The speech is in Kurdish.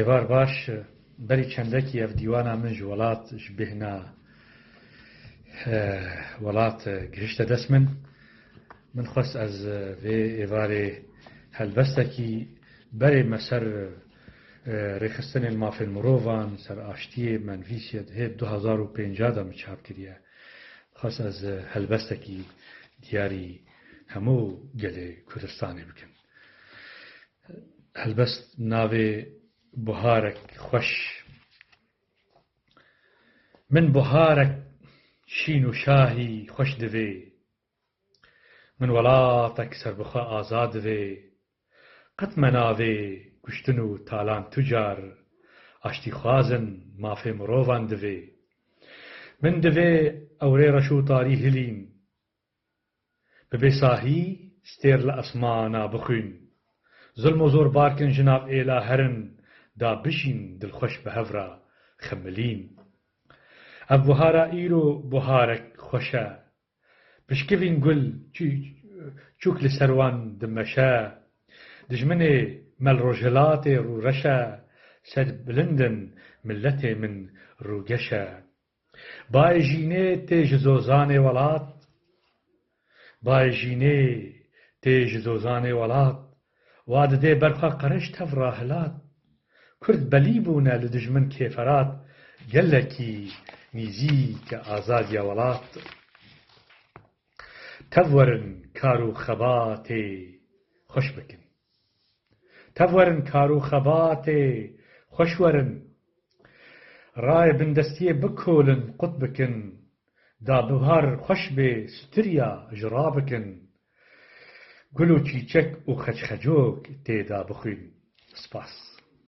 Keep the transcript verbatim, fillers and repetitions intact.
Êvar baş, berî çendekî ev dîwana min ji welat, ji bêhna, eh, welat, eh, gihişte dest min. Min xwest ez, eh, vê êvarê helbestekî berê me ser, eh, rêxistinên mafên mirovan, ser aştiyê me nivîsiye, di hê du hezar û pênca de min çap kiriye. Xwest ez, eh, helbestekî diyarî hemû gelê Kurdistanê bikim. Helbest navê Buharek Xweş. Min buharek şîn û şahî xweş divê. Min welatek serbixwe azad divê. Qet me navê kuştin û talan tucar, aştîxwazin mafê mirovan divê. Min divê ew rê reş û tarî hilîn. Bi bêsahî stêr li esmana bixwîn. Zilm û zor bar kin ji nav êla herin, da bijîn dilxweş bi hev re xemilîn. Ev buhara îro buharek xweş e. Pişkivîn gul çû-, çûk li ser wan dimeşe. Dijminê me li rojhilatê rûreş e, sed bilind in, miletê min rûgeş e. Bayê jînê tê ji zozanê welat. Bayê jînê tê ji zozanê welat. Wa didê ber xwe qereç tev ra hilat. Kurd belî bûne li dijmin kêferat. Gelekî nîzîke azadiya welat. Tev werin kar û xebatê xweş bikin. Tev werin kar û xebatê xweş werin. Rayê bindestiyê bikolin, qut bikin. Da bihar xweş bê, stiriya ji ra bikin. Gul û çîçek û xeçxecok tê da bixwîn. Spas.